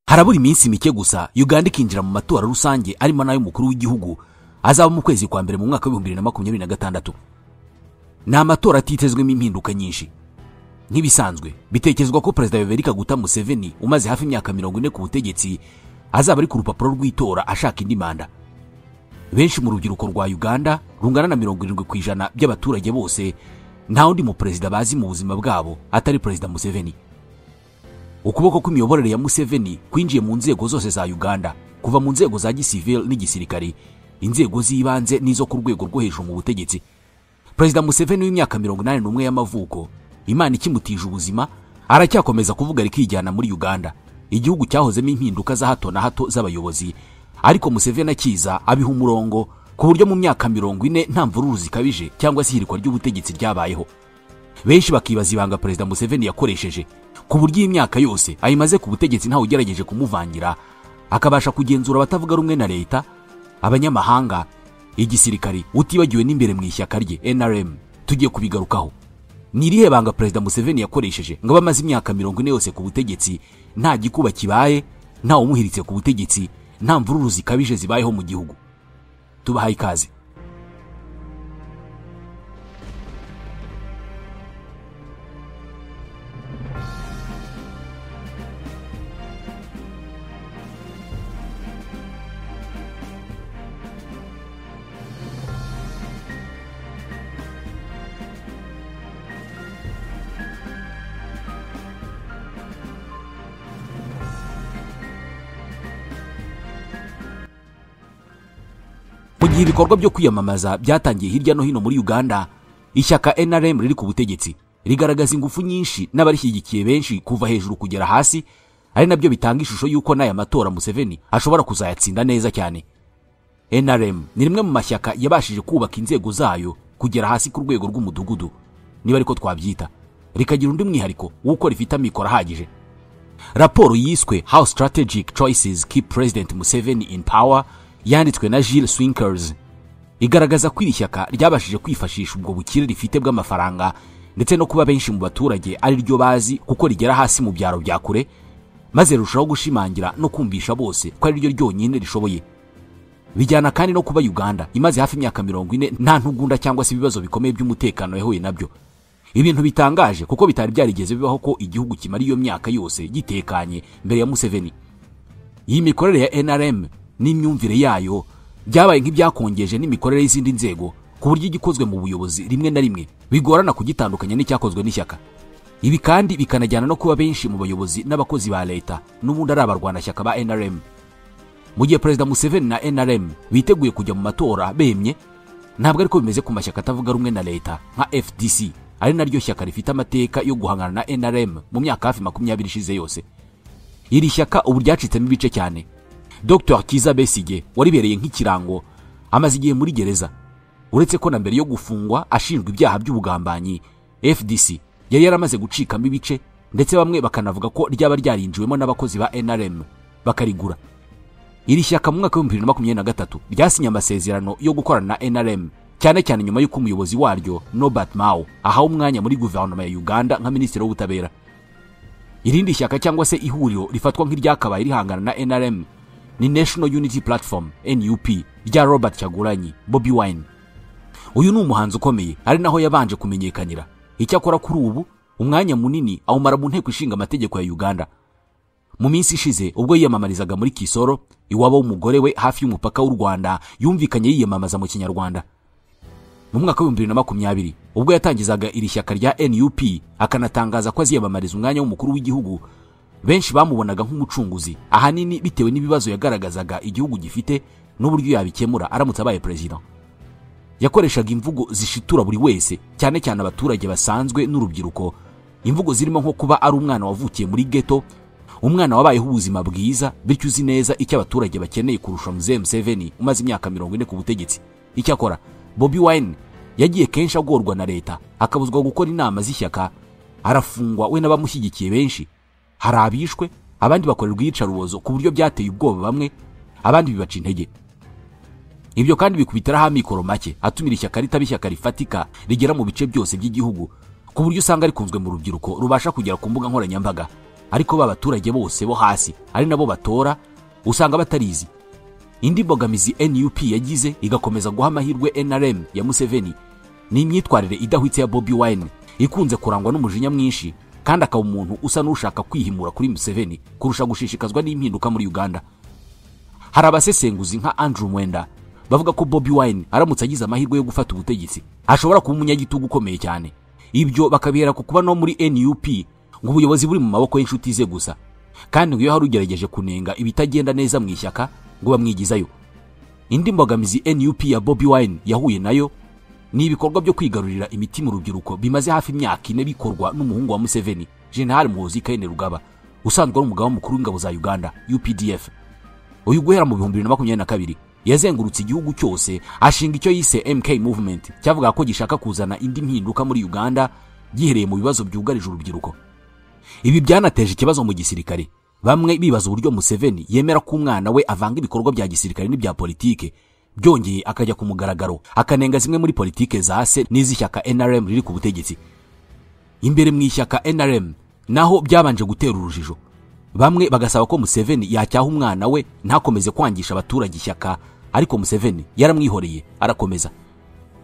Harabura iminsi mike gusa Uganda ikinjira mu matora rusange arimo n'ay'umukuru w'igihugu azaba mu kwezi kwa mbere mu mwaka wa 2026. Ni amatora atitezwemo impinduka nyinshi. Nk'ibisanzwe bitekerezwa ko Perezida Yoweri Kaguta Museveni umaze hafi imyaka 40 ku butegetsi azaba ari ku rupapuro rw'itora ashaka indi manda. Benshi mu rubyiruko rwa Uganda rungana na 70% by'abaturage bose nta wundi mu perezida bazi mu buzima bwabo atari Perezida Museveni. Ukuboko kw'imiyoborere ya Museveni kwinjiye mu nzego zose za Uganda, kuva mu nzego za gisivile n'igisirikari, inzego z'ibanze n'izo ku rwego rwo hejuru mu butegetsi. Perezida Museveni w'imyaka 81 y'amavuko, Imana ikimutije ubuzima, aracyakomeza kuvuga rikijyana muri Uganda, igihugu cyahozemo impinduka za hato na hato z'abayobozi, ariko Museveni akiza abiha umurongo ku buryo mu myaka 40 nta mvururu zikabije cyangwa se ihirikwa ry'ubutegetsi ryabayeho. Benshi bakibaza ibanga Perezida Museveni yakoresheje ku buryo iyi myaka yose ayimaze ku butegetsi ntawe ugerageje kumuvangira, akabasha kugenzura abatavuga rumwe na leta, abanyamahanga, igisirikari, utibagiwe n'imbere mu ishyaka rye NRM. Tugiye kubigarukaho. Ni irihe banga Perezida Museveni yakoresheje ngo abamaze imyaka 40 yose ku butegetsi nta gikuba kibaye, nta umuhiritse ku butegetsi, nta mvururu zikabije zibayeho mu gihugu? Tubahaye ikaze. Mu gihe ibikorwa byo kwiyamamaza byatangiye hirya no hino muri Uganda, ishyaka NRM riri ku butegetsi rigaragaza ingufu nyinshi n'abarishyigikiye benshi kuva hejuru kugera hasi, ari nabyo bitanga ishusho y'uko n'aya matora Museveni ashobora kuzayatsinda neza cyane. NRM ni rimwe mu mashyaka yabashije kubaka inzego zayo kugera hasi ku rwego rw'umudugudu, niba ariko twabyita, rikagira undi mwihariko w'uko rifite amikoro ahagije. Raporo yiswe How Strategic Choices Keep President Museveni in Power yanditswe na Gilles Swinkers igaragaza ko iri shyaka ryabashije kwifashisha ubwo bukire rifite bw'amafaranga ndetse no kuba benshi mu baturage ari ryo bazi kuko rigera hasi mu byaro bya kure, maze rurushaho gushimangira no kumvisha bose ko ari ryo ryonyine rishoboye. Bijyana kandi no kuba Uganda imaze hafi imyaka 40 nta ntugunda cyangwa se ibibazo bikomeye by'umutekano yahuye nabyo. Ibintu bitangaje kuko bitari byarigeze bibaho ko igihugu kimara iyo myaka yose gitekanye mbere ya Museveni. Iyi mikorere ya NRM n'imyumvire yayo byabaye nk'ibyakongeje n'imikorere y'izindi nzego, ku buryo igikozwe mu buyobozi rimwe na rimwe bigorana kugitandukanya n'icyakozwe n'ishyaka. Ibi kandi bikanajyana no kuba benshi mu bayobozi n'abakozi ba leta n'ubundi ari abarwanashyaka ba NRM. Mu gihe Perezida Museveni na NRM biteguye kujya mu matora bemye, ntabwo ariko bimeze ku mashyaka atavuga rumwe na leta nka FDC, ari naryo shyaka rifite amateka yo guhangana na NRM mu myaka hafi 20 ishize yose. Iri shyaka ubu ryacitsemo ibice cyane. Dr Kiza Besigye waribereye nk'ikirango amaze igihe muri gereza, uretse ko na mbere yo gufungwa ashinjwa ibyaha by'ubugambanyi, FDC yari yaramaze gucikamo ibice, ndetse bamwe bakanavuga ko ryaba ryarinjiwemo n'abakozi ba NRM bakarigura. Iri shyaka mu mwaka wa 2023 ryasinye amasezerano yo gukorana na NRM, cyane cyane nyuma y'uko umuyobozi waryo Norbert Mao ahawe umwanya muri guverinoma ya Uganda nka minisitiri w'ubutabera. Irindi shyaka cyangwa se ihuriro rifatwa nk'iryakabaye rihangana na NRM ni National Unity Platform NUP rya Robert Kyagulanyi Bobi Wine. Uyu ni umuhanzi ukomeye, ari naho yabanje kumenyekanira. Icyakora kuri ubu umwanya munini awumara mu nteko ishinga amategeko ya Uganda. Mu minsi ishize ubwo yiyamamarizaga muri Kisoro, iwabo w'umugore we hafi y'umupaka w'u Rwanda, yumvikanye yiyamamaza mu Kinyarwanda. Mu mwaka wa 2020 ubwo yatangizaga iri shyaka rya NUP akanatangaza ko aziyamamariza umwanya w'umukuru w'igihugu, benshi bamubonaga nk'umucunguzi, ahanini bitewe n'ibibazo yagaragazaga igihugu gifite n'uburyo yabikemura aramutse abaye president. Yakoreshaga imvugo zishitura buri wese, cyane cyane abaturage basanzwe n'urubyiruko, imvugo zirimo nko kuba ari umwana wavukiye muri ghetto, umwana wabayeho ubuzima bwiza, bityo uzi neza icyo abaturage bakeneye kurusha Mzee Museveni umaze imyaka 40 ku butegetsi. Icyakora Bobi Wine yagiye kenshi agorwa na leta, akabuzwa gukora inama z'ishyaka, arafungwa we n'abamushyigikiye benshi. Hari abishwe, abandi bakorerwa iyicarubozo ku buryo byateye ubwoba bamwe, abandi bibaca intege. Ibyo kandi bikubitiraho amikoro make atumira ishyaka ritaba ishyaka rifatika rigera mu bice byose by'igihugu, ku buryo usanga rikunzwe mu rubyiruko rubasha kugera ku mbuga nkoranyambaga. Ariko ba baturage bose bo hasi ari nabo batora usanga batarizi. Indi mbogamizi NUP yagize igakomeza guha amahirwe NRM ya Museveni ni imyitwarire idahwitse ya Bobi Wine, ikunze kurangwa n'umujinya mwinshi kandi akaba umuntu usa n'ushaka kwihimura kuri Museveni kurusha gushishikazwa n'impinduka muri Uganda. Hari abasesenguzi nka Andrew Mwenda bavuga ko Bobi Wine aramutse agize amahirwe yo gufata ubutegetsi ashobora kuba umunyagitugu ukomeye cyane. Ibyo bakabihera ku kuba no muri NUP ngo ubuyobozi buri mu maboko y'inshuti ze gusa, kandi ngo iyo hari ugerageje kunenga ibitagenda neza mu ishyaka ngo bamwigizayo. Indi mbogamizi NUP ya Bobi Wine yahuye nayo ni ibikorwa byo kwigarurira imitima urubyiruko bimaze hafi imyaka 4 bikorwa n'umuhungu wa Museveni, General Muhoozi Kainerugaba, usanzwe ari umugaba mukuru w'ingabo za Uganda UPDF. Uyu guhera mu 2022 yazengurutse igihugu cyose ashinga icyo yise MK Movement, cyavuga ko gishaka kuzana indi mpinduka muri Uganda gihereye mu bibazo byugarije urubyiruko. Ibi byanateje ikibazo mu gisirikare, bamwe bibaza uburyo Museveni yemera ko umwana we avanga ibikorwa bya gisirikare n'ibya politike, byongeye akajya ku mugaragaro akanenga zimwe muri politike za se n'iz'ishyaka NRM riri ku butegetsi. Imbere mu ishyaka NRM naho byabanje gutera urujijo, bamwe bagasaba ko Museveni yacyaha umwana we ntakomeze kwangisha abaturage ishyaka, ariko Museveni yaramwihoreye arakomeza.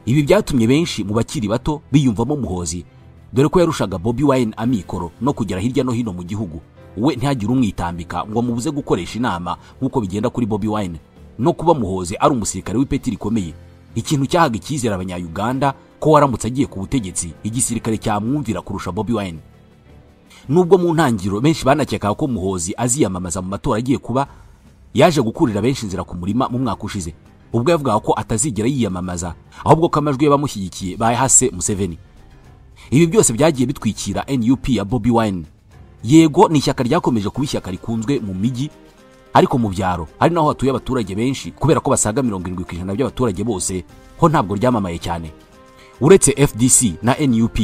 Ibi byatumye benshi mu bakiri bato biyumvamo Muhoozi, dore ko yarushaga Bobi Wine amikoro no kugera hirya no hino mu gihugu, we ntihagire umwitambika ngo amubuze gukoresha inama nk'uko bigenda kuri Bobi Wine. No kuba Muhoozi ari umusirikare w'ipeti rikomeye, ikintu cyahaga icyizere abanya-Uganda ko waramutse agiye ku butegetsi igisirikare cyamwumvira kurusha Bobi Wine. Nubwo mu ntangiriro benshi banakekaga ko Muhoozi aziyamamaza mu matora agiye kuba, yaje gukurira benshi inzira ku murima mu mwaka ushize, ubwo yavugaga ko atazigera yiyamamaza, ahubwo ko amajwi y'abamushyigikiye bayahase Museveni. Ibi byose byagiye bitwikira NUP ya Bobi Wine. Yego ni ishyaka ryakomeje kuba ishyaka rikunzwe mu mijyi, ariko mu byaro ari naho hatuye abaturage benshi kubera ko basaga 70% by'abaturage bose, ho ntabwo ryamamaye cyane. Uretse FDC na NUP,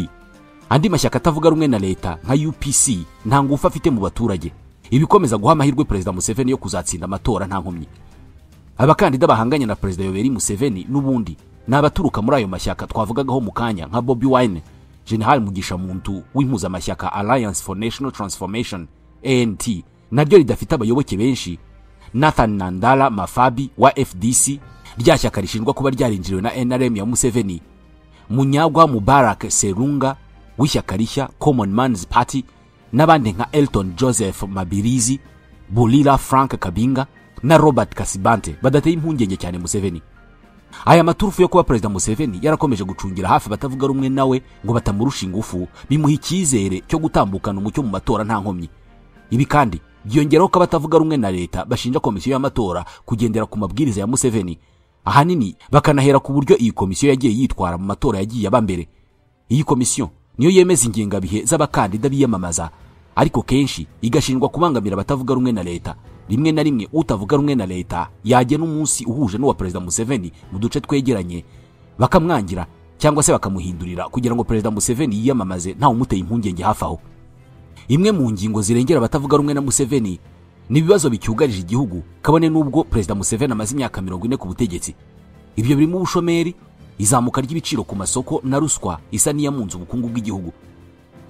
andi mashyaka atavuga rumwe na leta nka UPC nta ngufu afite mu baturage, ibikomeza guha amahirwe Perezida Museveni yo kuzatsinda amatora nta nkomyi. Abakandida bahanganye na Perezida Yoweri Museveni n'ubundi ni abaturuka muri ayo mashyaka twavugagaho mu kanya nka Bobi Wine, General Mugisha Muntu w'impuzamashyaka Alliance for National Transformation ANT, naryo ridafite abayoboke benshi, Nathan Nandala Mafabi wa FDC, rya shyaka rishinjwa kuba ryarinjiriwe na NRM ya Museveni, Munyagwa Mubarak Serunga w'ishyaka rishya Common Man's Party, n'abandi nka Elton Joseph Mabirizi, Bulira Frank Kabinga na Robert Kasibante badateye impungenge cyane Museveni. Aya maturufu yo kuba Perezida Museveni yarakomeje gucungira hafi batavuga rumwe nawe ngo batamurusha ingufu, bimuha icyizere cyo gutambukana umucyo mu matora nta nkomyi. Ibi kandi byongeraho ko abatavuga rumwe na leta bashinja komisiyo y'amatora kugendera ku mabwiriza ya Museveni, ahanini bakanahera ku buryo iyi komisiyo yagiye yitwara mu matora yagiye aba mbere. Iyi komisiyo niyo yemeza ingengabihe z'abakandida biyamamaza, ariko kenshi igashinjwa kubangamira abatavuga rumwe na leta. Rimwe na rimwe utavuga rumwe na leta yagena umunsi uhuje n'uwa Perezida Museveni mu duce twegeranye, bakamwangira cyangwa se bakamuhindurira kugira ngo Perezida Museveni yiyamamaze nta umuteye impungenge hafi aho. Imwe mu ngingo zirengera abatavuga rumwe na Museveni ni ibibazo bicyugarije igihugu, kabone n'ubwo Perezida Museveni amaze imyaka 40 ku butegetsi. Ibyo birimo ubushomeri, izamuka ry'ibiciro ku masoko na ruswa isa n'iyamunze ubukungu bw'igihugu.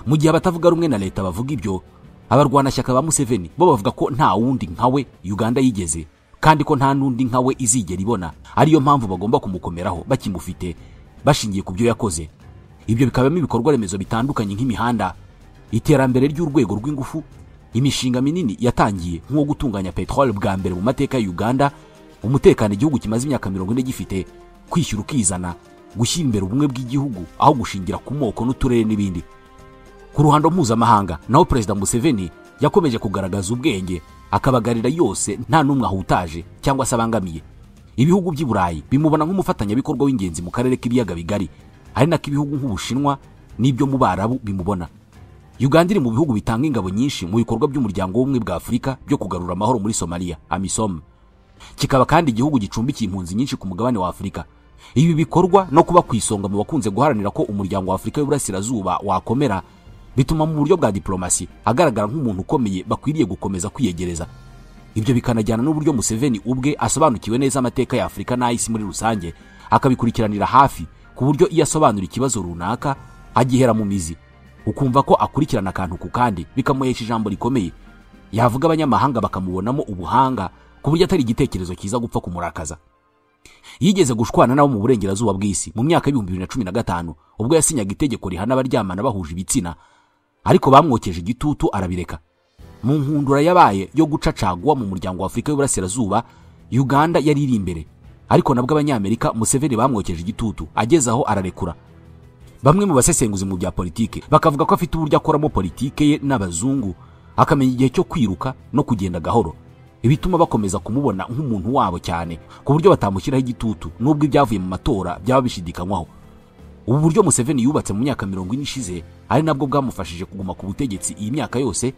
Mu gihe abatavuga rumwe na leta bavuga ibyo, abarwanashyaka ba Museveni bo bavuga ko nta wundi nkawe Uganda yigeze, kandi ko nta n'undi nkawe izigera ibona, ariyo mpamvu bagomba kumukomeraho bakimufite bashingiye ku byo yakoze. Ibyo bikabamo ibikorwa remezo bitandukanye nk'imihanda, iterambere ry'urwego rw'ingufu, imishinga minini yatangiye nko gutunganya petrole bwa mbere mu mateka ya Uganda, umutekano igihugu kimaze imyaka 40 gifite, kwishyura ukizana, gushyira imbere ubumwe bw'igihugu aho gushingira ku moko n'uturere n'ibindi. Ku ruhando mpuzamahanga naho Perezida Museveni yakomeje kugaragaza ubwenge, akabagarira yose nta n'umwe ahutaje cyangwa se abangamiye. Ibihugu by'i Burayi bimubona nk'umufatanyabikorwa w'ingenzi mu karere k'ibiyaga bigari, ari nako ibihugu nk'Ubushinwa n'ibyo mu Barabu bimubona. Uganda iri mu bihugu bitanga ingabo nyinshi mu bikorwa by'umuryango w'ubumwe bwa Afurika byo kugarura amahoro muri Somalia, AMISOM. Kikaba kandi igihugu gicumbikiye impunzi nyinshi ku mugabane wa Afurika. Ibi bikorwa no kuba ku isonga mu bakunze guharanira ko umuryango wa Afurika y'Uburasirazuba wakomera, bituma mu buryo bwa diplomasi agaragara nk'umuntu ukomeye bakwiriye gukomeza kwiyegereza. Ibyo bikanajyana n'uburyo Museveni ubwe asobanukiwe neza amateka ya Afurika n'ay'isi muri rusange, akabikurikiranira hafi ku buryo iyo asobanura ikibazo runaka agihera mu mizi. Ukumva ko akurikirana akantu ku kandi, bikamuhesha ijambo rikomeye. Yavuga abanyamahanga bakamubonamo ubuhanga, ku buryo atari igitekerezo cyiza gupfa kumurakaza. Yigeze gushwana nabo mu burengerazuba bw'isi mu myaka 2015, ubwo yasinyaga itegeko rihana abaryamana bahuje ibitsina, ariko bamwokeje igitutu arabireka. Mu nkundura yabaye yo guca caguwa mu muryango wa Afurika y'Uburasirazuba, Uganda yari iri imbere, ariko nabwo abanyamerika Museveni bamwokeje igitutu ageze aho ararekura. Bamwe mu basesenguzi mu bya politike bakavuga ko afite uburyo akoramo politike ye n'abazungu, akamenya igihe cyo kwiruka no kugenda gahoro, ibituma bakomeza kumubona nk'umuntu wabo cyane, ku buryo batamushyiraho igitutu nubwo ibyavuye mu matora byaba bishidikanywaho. Ubu buryo Museveni yubatse mu myaka 40 ishize, ari nabwo bwamufashije kuguma ku butegetsi iyi myaka yose,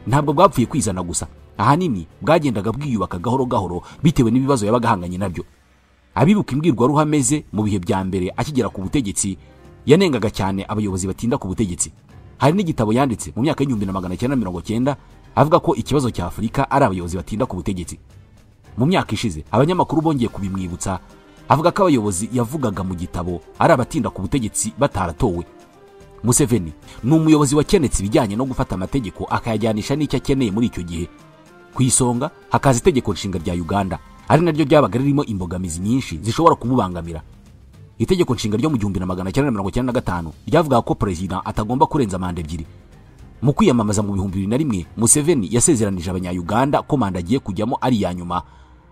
ntabwo bwapfuye kwizana gusa, ahanini bwagendaga bwiyubaka gahoro gahoro bitewe n'ibibazo yabaga ahanganye nabyo. Abibuka imbwirwaruhame ze mu bihe bya mbere akigera ku butegetsi, yanengaga cyane abayobozi batinda ku butegetsi. Hari n'igitabo yanditse mu myaka 1990 avuga ko ikibazo cya Afurika ari abayobozi batinda ku butegetsi. Mu myaka ishize abanyamakuru bongeye kubimwibutsa, avuga ko abayobozi yavugaga mu gitabo ari abatinda ku butegetsi bataratowe. Museveni ni umuyobozi wakenetse ibijyanye no gufata amategeko akayajyanisha n'icyo akeneye muri icyo gihe. Ku isonga hakaza itegeko nshinga rya Uganda, ari naryo ryabaga ririmo imbogamizi nyinshi zishobora kumubangamira. Itegeko nshinga ryo mu 1995 ryavugaga ko perezida atagomba kurenza manda 2. Mu kwiyamamaza mu 2001, Museveni yasezeranije abanya-Uganda ko manda agiye kujyamo ari iya nyuma,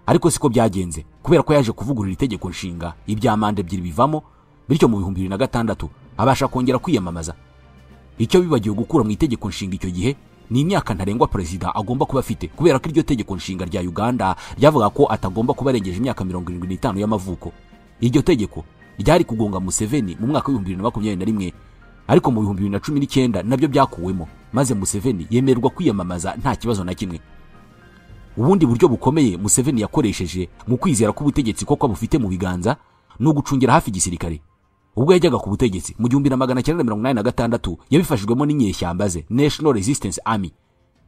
ariko siko byagenze kubera ko yaje kuvugurura itegeko nshinga, ibya manda 2 bivamo, bityo mu 2006 abasha kongera kwiyamamaza. Icyo bibagiwe gukura mu itegeko nshinga icyo gihe ni imyaka ntarengwa perezida agomba kuba afite, kubera ko iryo tegeko nshinga rya Uganda ryavuga ko atagomba kuba arengeje imyaka 75 y'amavuko. Iryo tegeko ryari kugonga Museveni mu mwaka wa 2021, ariko mu 2019 nabyo byakuwemo, maze Museveni yemererwa kwiyamamaza nta kibazo na kimwe. Ubundi buryo bukomeye Museveni yakoresheje mu kwizera ko ubutegetsi koko bufite mu biganza ni ugucungira hafi igisirikare. Ubwo yajyaga ku butegetsi mu 1986 yabifashijwemo n'inyeshyamba ze National Resistance Army.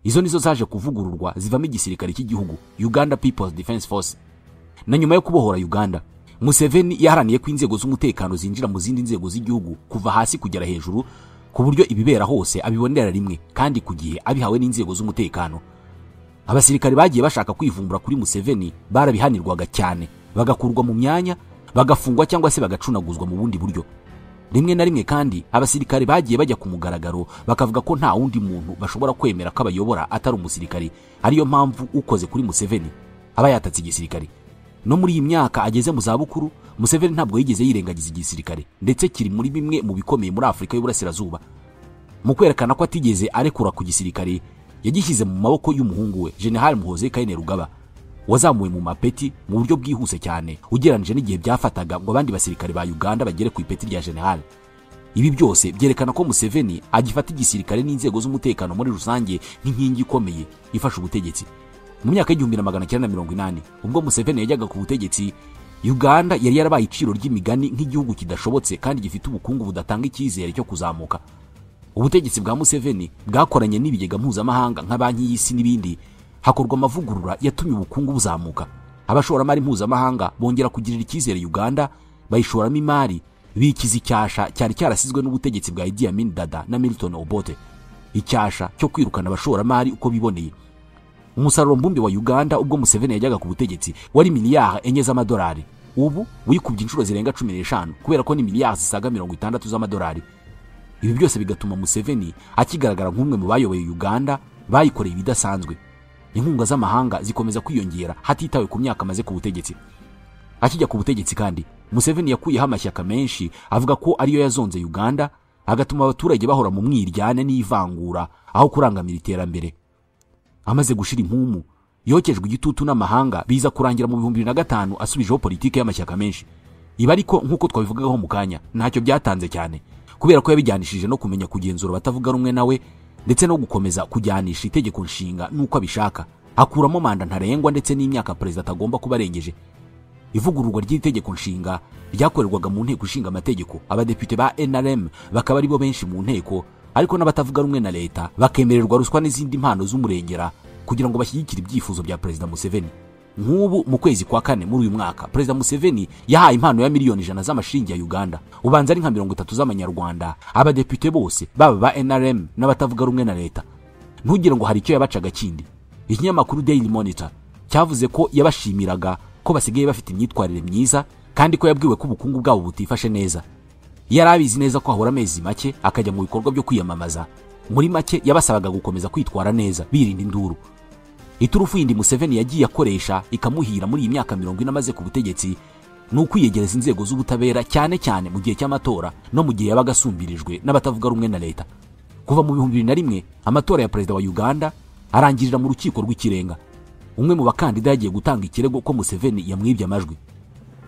Izo nizo zaje kuvugururwa zivamo igisirikare cy'igihugu Uganda People's Defense Force. Na nyuma yo kubohora Uganda, Museveni yaharaniye ko inzego z'umutekano zinjira mu zindi nzego z'igihugu kuva hasi kugera hejuru, ku buryo ibibera hose abibonera rimwe kandi ku gihe abihawe n'inzego z'umutekano. Abasirikare bagiye bashaka kwivumbura kuri Museveni barabihanirwaga cyane, bagakurwa mu myanya, bagafungwa cyangwa se bagacunaguzwa mu bundi buryo. Rimwe na rimwe kandi abasirikare bagiye bajya ku mugaragaro bakavuga ko nta wundi muntu bashobora kwemera ko abayobora atari umusirikare, ariyo mpamvu ukoze kuri Museveni aba yatatse igisirikare. No muri iyi myaka ageze mu zabukuru, Museveni ntabwo yigeze yirengagiza igisirikare, ndetse kiri muri bimwe mu bikomeye muri Afurika y'Uburasirazuba. Mu kwerekana ko atigeze arekura ku gisirikare, yagishyize mu maboko y'umuhungu we General Muhoozi Kainerugaba, wazamuwe mu mapeti mu buryo bwihuse cyane ugereranije n'igihe byafataga ngo abandi basirikare ba Uganda bagere ku ipeti rya General. Ibi byose byerekana ko Museveni agifata igisirikare n'inzego z'umutekano muri rusange nk'inkingi ikomeye ifasha ubutegetsi. Mu myaka 1980 ubwo Museveni yajyaga ku butegetsi, Uganda yari yarabaye iciro ry'imigani nk'igihugu kidashobotse kandi gifite ubukungu budatanga icyizere cyo kuzamuka. Ubutegetsi bwa Museveni bwakoranye n'ibigega mpuzamahanga nka Banki y'Isi n'ibindi, hakorwa amavugurura yatumye ubukungu buzamuka. Abashoramari mpuzamahanga bongera kugirira icyizere Uganda, bayishoramo imari, bikiza icyasha cyari cyarasizwe n'ubutegetsi bwa Idi Amin Dada na Milton Obote, icyasha cyo kwirukana abashoramari uko biboneye. Umusaruro mbumbe wa Uganda ubwo Museveni yajyaga ku butegetsi wari miliyari 4 z'amadolari, ubu wikubye inshuro zirenga 15 kubera ko ni miliyari zisaga 60 z'amadolari. Ibi byose bigatuma Museveni akigaragara nk'umwe mu bayoboye Uganda bayikoreye ibidasanzwe. Inkunga z'amahanga zikomeza kwiyongera hatitawe ku myaka amaze ku butegetsi. Akijya ku butegetsi kandi Museveni yakuyeho amashyaka menshi avuga ko ariyo yazonze Uganda, agatuma abaturage bahora mu mwiryane n'ivangura aho kurangamira iterambere. Amaze gushira impumu, yokejwe igitutu n'amahanga, biza kurangira mu 2005 asubijeho politike y'amashyaka menshi. Ibi ariko nk'uko twabivugagaho mu kanya ntacyo byatanze cyane, kubera ko yabijyanishije no kumenya kugenzura abatavuga rumwe nawe, ndetse no gukomeza kujyanisha itegeko nshinga nuko abishaka, akuramo manda ntarengwa ndetse n'imyaka perezida atagomba kuba arengeje. Ivugururwa ry'itegeko nshinga ryakorerwaga mu nteko ishinga amategeko, abadepite ba NRM bakaba aribo benshi mu nteko, ariko n'abatavuga rumwe na leta bakemererwa ruswa n'izindi mpano z'umurengera kugira ngo bashyigikire ibyifuzo bya perezida Museveni. Nk'ubu mu kwezi kwa kane muri uyu mwaka, Perezida Museveni yahaye impano ya miliyoni 100 z'amashiringi ya Uganda, ubanza ari nka 30 z'amanyarwanda, abadepite bose baba ba NRM n'abatavuga rumwe na leta. Ntugire ngo hari icyo yabacaga kindi. Ikinyamakuru Daily Monitor cyavuze ko yabashimiraga ko basigaye bafite imyitwarire myiza, kandi ko yabwiwe ko ubukungu bwabo butifashe neza. Yarabizi neza ko ahora amezi make akajya mu bikorwa byo kwiyamamaza. Muri make yabasabaga gukomeza kwitwara neza, birinda induru. Iturufu yindi Museveni yagiye akoresha ikamuhira muri iyi myaka 40 amaze ku butegetsi ni ukwiyegereza inzego z'ubutabera, cyane cyane mu gihe cy'amatora no mu gihe yabaga asumbirijwe n'abatavuga rumwe na leta. Kuva mu 2001 amatora ya perezida wa Uganda arangirira mu rukiko rw'ikirenga. Umwe mu bakandida yagiye gutanga ikirego ko Museveni yamwibye amajwi.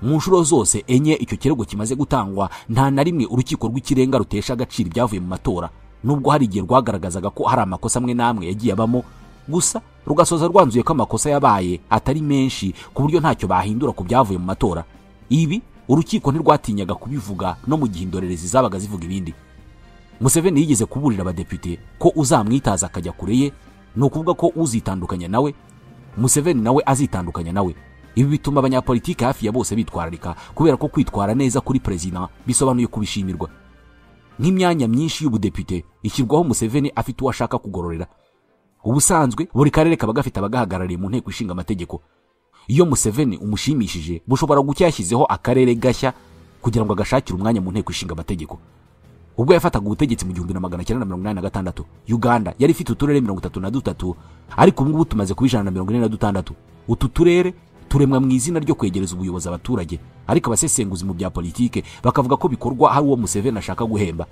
Mu nshuro zose enye icyo kirego kimaze gutangwa, nta na rimwe urukiko rw'ikirenga rutesha agaciro ibyavuye mu matora, nubwo hari igihe rwagaragazaga ko hari amakosa amwe n'amwe yagiye abamo, gusa rugasoza rwanzuye ko amakosa yabaye atari menshi ku buryo ntacyo bahindura ku byavuye mu matora. Ibi urukiko ntirwatinyaga kubivuga no mu gihe indorerezi zabaga zivuga ibindi. Museveni yigeze kuburira abadepite ko uzamwitaza akajya kure ye, ni ukuvuga ko uzitandukanya nawe, Museveni nawe azitandukanya nawe. Ibi bituma abanyapolitike hafi ya bose bitwararika, kubera ko kwitwara neza kuri perezida bisobanuye kubishimirwa. Nk'imyanya myinshi y'ubudepite ishyirwaho Museveni afite uwo ashaka kugororera. Ubusanzwe buri karere kaba gafite abagahagarariye mu nteko ishinga amategeko. Iyo Museveni umushimishije, bushobora gucya yashyizeho akarere gashya kugira ngo agashakire umwanya mu nteko ishinga amategeko. Ubwo yafataga ubutegetsi mu 1986, Uganda yari ifite uturere 33, ariko ubu ngubu tumaze kuba 146. Utu turere turemwa mu izina ryo kwegereza ubuyobozi abaturage, ariko abasesenguzi mu bya politike bakavuga ko bikorwa hari uwo Museveni ashaka guhemba.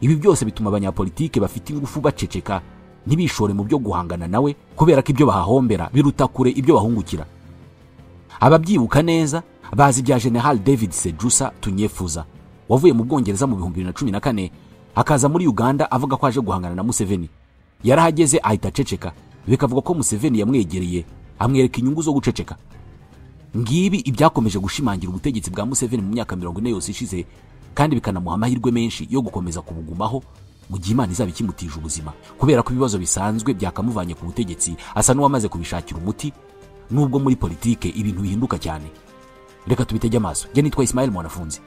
Ibi byose bituma abanyapolitike bafite ingufu baceceka, ntibishore mu byo guhangana nawe, kubera ko ibyo bahahombera biruta kure ibyo bahungukira. Ababyibuka neza bazi bya General David Sejusa Tunyefuza wavuye mu Bwongereza mu 2014 akaza muri Uganda avuga ko aje guhangana na Museveni. Yarahageze ahita aceceka, bikavuga ko Museveni yamwegereye amwereka inyungu zo guceceka. Ngibi ibyakomeje gushimangira ubutegetsi bwa Museveni mu myaka 40 yose ishize, kandi bikanamuha amahirwe menshi yo gukomeza kubugumaho mu gihe Imana izaba ikimutije ubuzima, kubera ko ibibazo bisanzwe byakamuvanye ku butegetsi asa n'uwamaze kubishakira umuti, nubwo muri politike ibintu bihinduka cyane. Reka tubitege amaso. Njye nitwa Ismail Mwanafunzi.